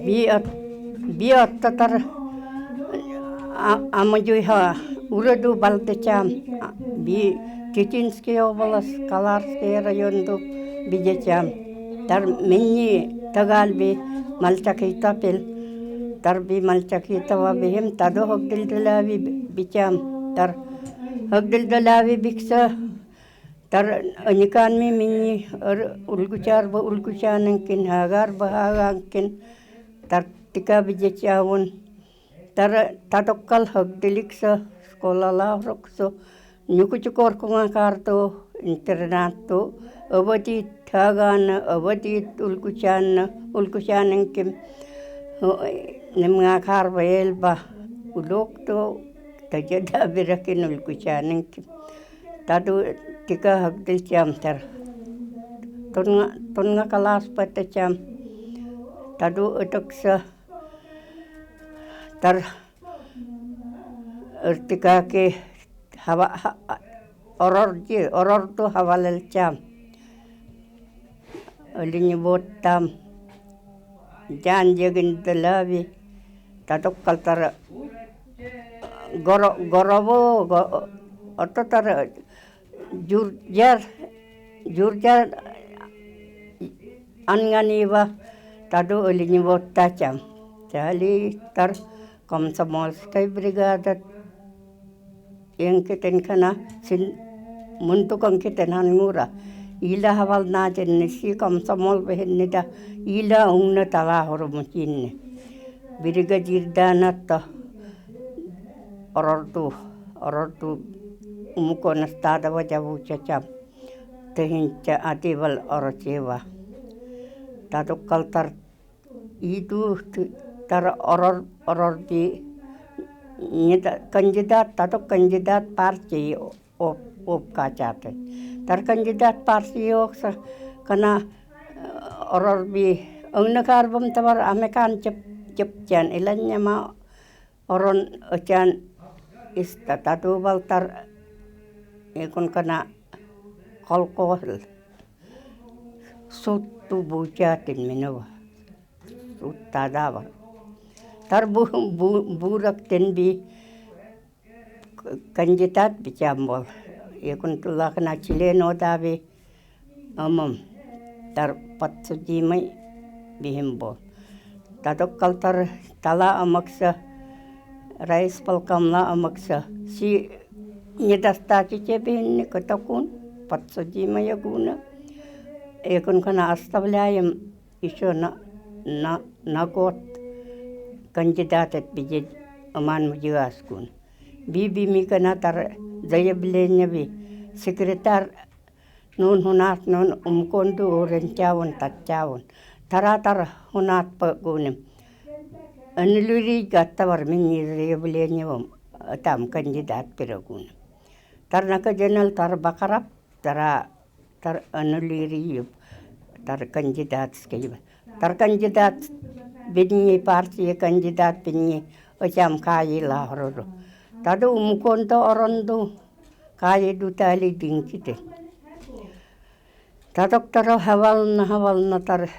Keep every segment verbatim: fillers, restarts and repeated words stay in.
Би от-, би отто тар а-, амажуйха уреду балдачам. А, би Читинский область, Каларский районду бидачам. Тар минни тагал би Мальчакита пел. Тар би Мальчакитава бихим, таду Хогдилдалави бичам. Тар Хогдилдалави бикса, тар аниканми минни эр-, Улгучар ба Улгучанынкин, Хагар ба Хаганкин, тар тика бидачавун. Тар тадоккал Хогдиликса, школала уроксу, нюкучукор кунга карду, интернатду, өвөдит Хагана, өвөдит Улгучана, Улгучанынким, о, нимга карба элба, улокду, таджеда биракин Улгучанынким. Таду тика Хогдилчам тар. Тунга, тунга класс петтачам. Таду ытыкса тар ыртыкаки хава-, ха-, орорди, орорду хавалалчам. Оленеводтам. Жан Жегиндалави. Тадоккал тар Горо-, Горово, го-, отто тар Журжар, Журжар Анганива, таду Оленеводтачам. Тали тар комсомольская бригада. Энгкетэн кана син мунтукан кетэн хан нура. Ила хавална теннэ, си комсомол бэхинни да, ила уна тала хорумутинни. Бригадир данатта орорду, орорду умукона стадава жабучачам. Тэхинча адивал орочева. Тадоккал тар иду т-, тар орор-, орорди, не та-, кандидат, тадо кандидат партии об-, обкачатэ. Тар кандидат партии окса кана, э, орорби, ыңны карбым тавар амекан жеп-, жепчан, иланняма орон ычан иста, таду балтар, экун кана колхозыл. Судту бучатын минева. Судтада бар. Тар бу-, бу-, бурактен би к-, кандидат бичам бол. Экун тулакна член ода би ымым. Тар подсудимый бихим бол. Тадоккал тар тала ымыкса, райисполкомла ымыкса. Си недостаточно бихинни кытакун, подсудимая гуна. Экун кана оставляем ещё на, на, на год кандидатет бидэ ыман мудигаскун. Би, би ми кана тар заявление би. Секретарь нун хунат нун умконду уренчавун татчавун. Тара тар хунат пэ гуним. Аннулировать гаттавар минни заявлением, там кандидат пирогуним. Тар накаджанал тар бакарап, тара тар аннулировать, тар кандидатский. Тар кандидат бидни партия кандидат бидни ычам каила хорору. Таду умконду оронду каиду тали динкитэ. Тадок тара хавална, хавална тар,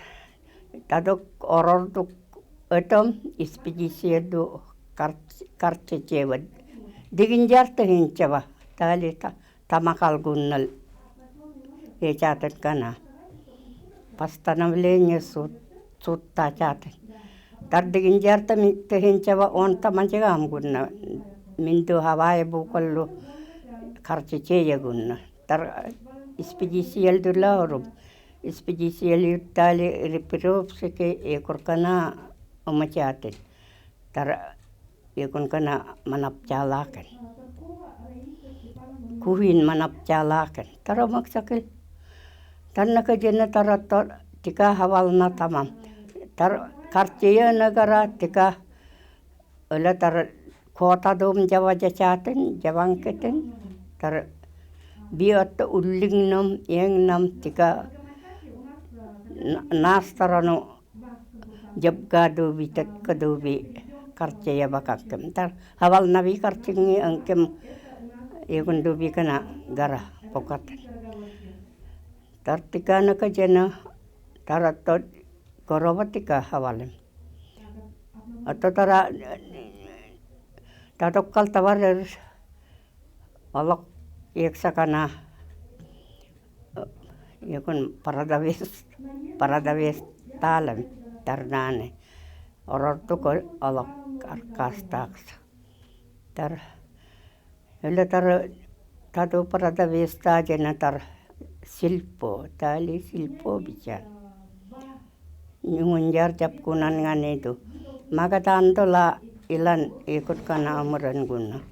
тадок орордук этом экспедицияду кар-, карчечева. Дигинджар тэхинчева, тали та-, тамакал гуннал ечатэн кана. Постановление суд, судта чатэн. Тар дигинджар тэхинчева он тамажагам гунна. Минду хавай букаллу карчечея гунна. Тар экспедициялдула орум. Экспедициялдула тали репировщике экун кана омачатэн. Тар экун кана манапчалакен. Куин манапчалакен. Тар омаксакил. Тар накаджана тар тор тика хавална тамам. Тар карчея нагара тика Ылатар котадум жаважа чатын, жаван кетын, тар би отто уллингнам, энгнам тика на-, настарано жабгадуби, тэткадуби, карчея бакаккем. Тар хавалнаби карчинги ангкем эгундуби кана гара покатын. Тар тикана каджана, тар отто Горово тика хавалим. Oto tara, tadok kal tawar er olok eksa kana, ekun Paradawis, Paradawis talem, tar nane. Oror tuk olok ar kastaksa. Tar Ila tar tadu Paradawis ta jena tar silpo, tali silpo bicha. Ngunjar jab kunan ngani tu. Magadan tu la ilan ikut kana amaran guna.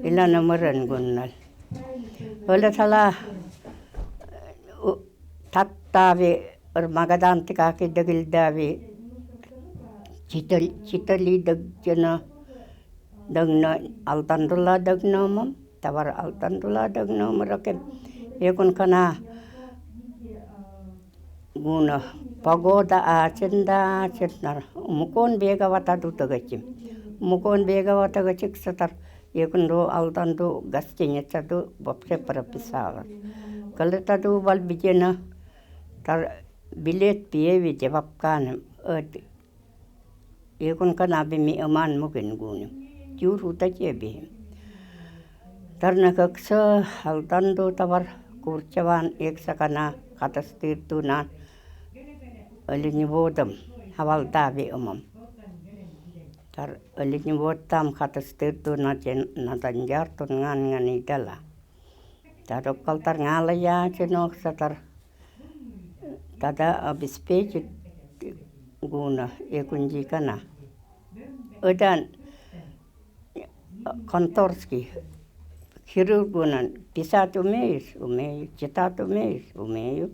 Ilan amaran guna. Ila tala tattavi er Magadan tikaki degil davi. Chitali, chitali deg jena. Degna altandu la degna mam, tawar altandu la degna mam rakem. Ekun kana guna pagoda a chenda chendar. Mukon bega watadu tagachim. Mukon bega watagachik satar. Ekun do altandu gaschenya chadu bapse para pisalar. Kala tadu bal bijena tar bilet pie bi jawab kanem. Ekun kana bimi aman mukin guni. Jur uta che bi. Tar na kaksa altandu tawar kurchawan eksa kana katastir tunan. Alini bodam hawal tabi umam. Tar alini bodam katastir tunan chen natanjar tun ngan ngani dala. Tadok kal tar ngala ya chenok satar. Tada обеспечить guna ekun jikana. Udan kontorski hirur gunan pisat umeis, umeis, citat umeis, umeis.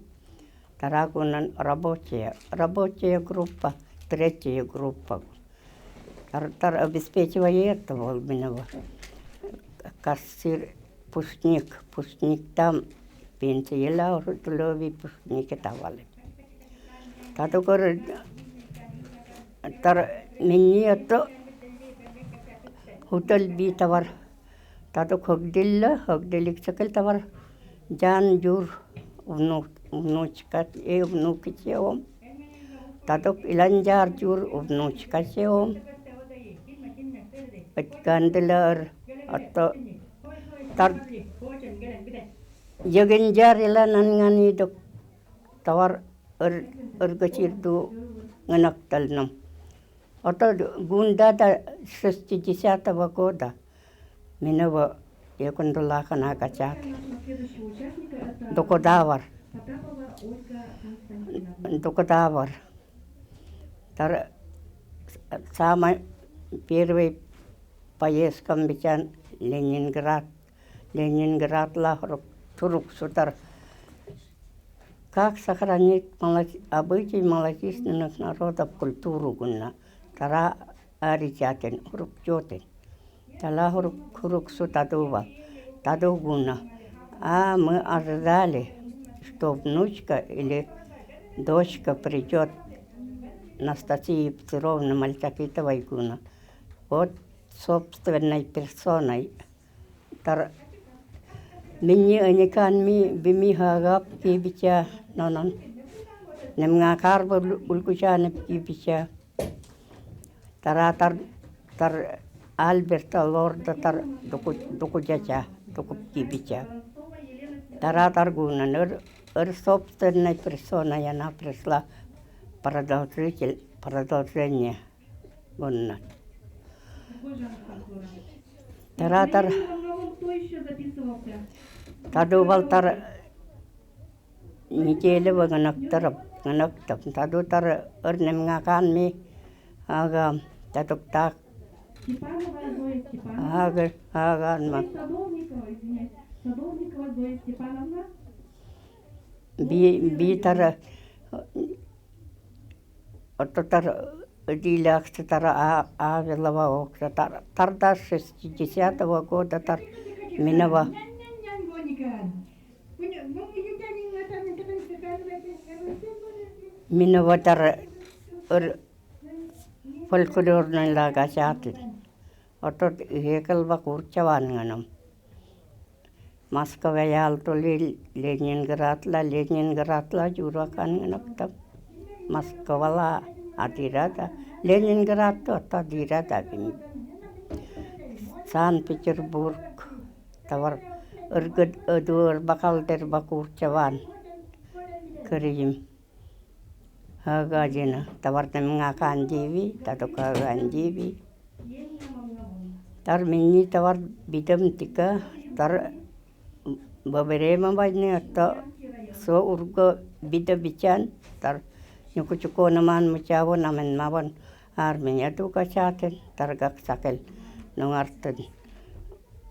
Tara gunan рабочая, рабочая группа, третья группа. Tar, tar обеспечивает tawal minava. Кассир пустник, пустник там пенсия ла урутулови пустник тавали. Тадок ар tar меню то hotel би товар. Тадок хогдилла, хогдилик сакал товар. Жан жур внук, внучка, э, внук чеом. Тадок илан жар жур внучка чеом. Эткандилар, ото тар ягин жар илан нангани док товар эр, эргачирду нганакталнам. Ото гунда да шестидесятого года. Минава экундулака на качат. Докодавар. Докодавар. Тар самый первый поездкам бичан Ленинград. Ленинград ла хурук, хурук сутар. Как сохранить малоч-, обычай малочисленных народов, культуру гуна. Тара аричатен, хурук чотен. Тала хурук, хурук су тадува. Таду гуна. А мы ожидали, что внучка или дочка придёт Анастасии Петровны Мальчакитовой гуна. Вот собственной персоной. Тар мини аникан ми бими хагап ки бича нонон. Немга карба улкучанеп ки бича. Тара тар, тар Альберта Лорда тар дуку, дукучача, дукуп ки бича. Тара тар гунан эр, эр собственной персоной она пришла продолжитель, продолжение. Гунна. Тара тар. Таду вал тар неделя ва нганактар, нганактар. Таду тар эр немга кан ми ага, тадук так. Ага, ага, ма. Би, би тар Ото тар дилякса тар а, Авилова окса тар, тар да шестидесятого года тар минава. Минава тар эр фольклорный лагачатин. Ото хекел ва курчаван нганам. Москва ял тули Ленинград ла, Ленинград ла жура кан нганактам. Москва ла адирада Ленинград, то, то дирада бим. Санкт-Петербург, тавар ыргыд ыдур бакалдер бакур чаван кырим. Хагадина, тавар тем га кандиви, тадо ка кандиви. Тар минни тавар бидем тика, тар бабере ма байни ата со урго бида бичан, тар нюкучуко наман мучаво намен маван армия дука чатен, тар гак сакел нунгартен.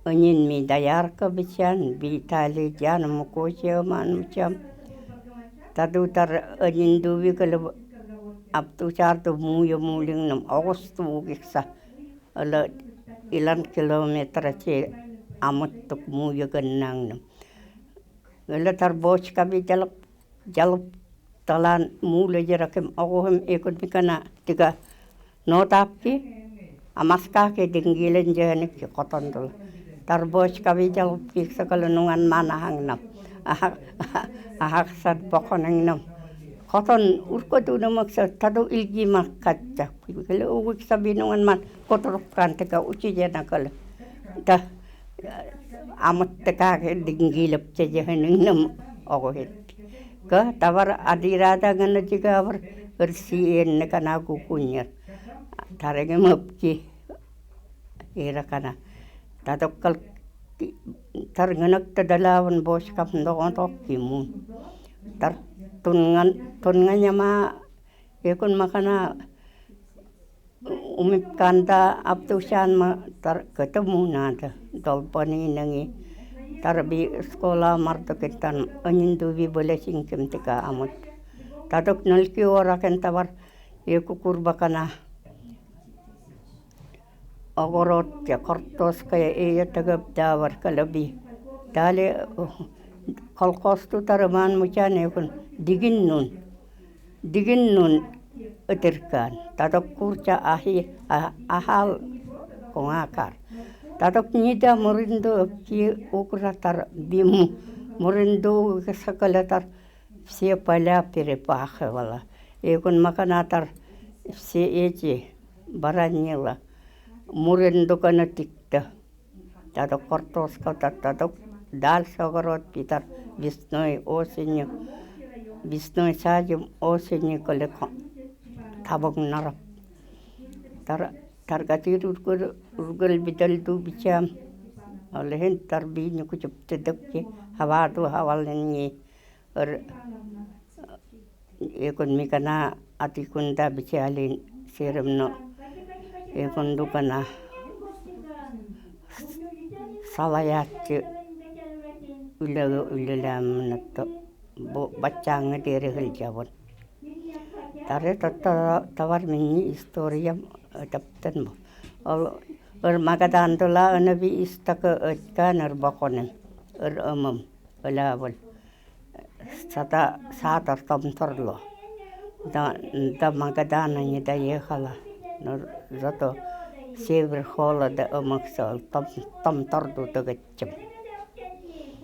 Ынин ми доярка бичан, би тали дян мукочи оман мучам. Таду тар ынин дуви кыле апту чарду муя мулингнам огосту угикса. Ала илан километра че амуттук муя гыннангнам. Ала тар бочка би джалап, джалап талан мула джеракем огохем экун микана тига но тапки, амаска ке дингилен дженик ке котон дул. Тар бочка би джалап кик сакала нунган мана хангнам. Ахак, ахак сад боконенгнам. Котон урко дунамакса таду илги маккатта. Киле угикса би нунган ман котрук кантека учи джена кале. Та амуттека ке дингилеп че дженикнам огохет. Ка тавар адирада гана джига авар эрси энне кана гукуньер. Тарегем апки ира кана. Тадоккал тар гынакта далаван бочкам догон токки мун. Тар тунган, тунган яма экун макана умипканда аптушан ма тар ката мунада. Долпани нанги тар би школа мартокетан ынин дуви бэлэсинкем тика амут. Тадок нолки оракен тавар эку курбакана. Огород я картошка я эя тагаб давар калаби. Дали колхозту тарман мучан экун дигин нун. Дигин нун ыдыркан. Тадок курча ахи, а-, ахал кунгакар. Тадок нида муринду ки укратар биму. Муринду сакалатар все поля перепахивала. Экун маканатар все эти баранила. Муринду кана тикта. Тадок картошка, та-, тадок дальше огород питар весной, осенью. Весной садим, осенью коле ко-, табок нараб. Тар-, таргатир ургыл, ургыл бидал ду бичам. Олехен тар би нюкучуп тедокки, хаваду хавалнги. Эр, экун микана атикунда бичалин серемно. Экун дукана салаятчы үлеге үлелямнатто бу баччаңы дери хылчабын. Таре татта тавар минни историям этептен бу. Ол эр Магадан тула ына би истака эткен эр боконын. Эр ымым ылябыл. Сада саатар томторло. Да, да Магадана не доехала. Но зато север холода ымыксал том, томторду тыгытчым.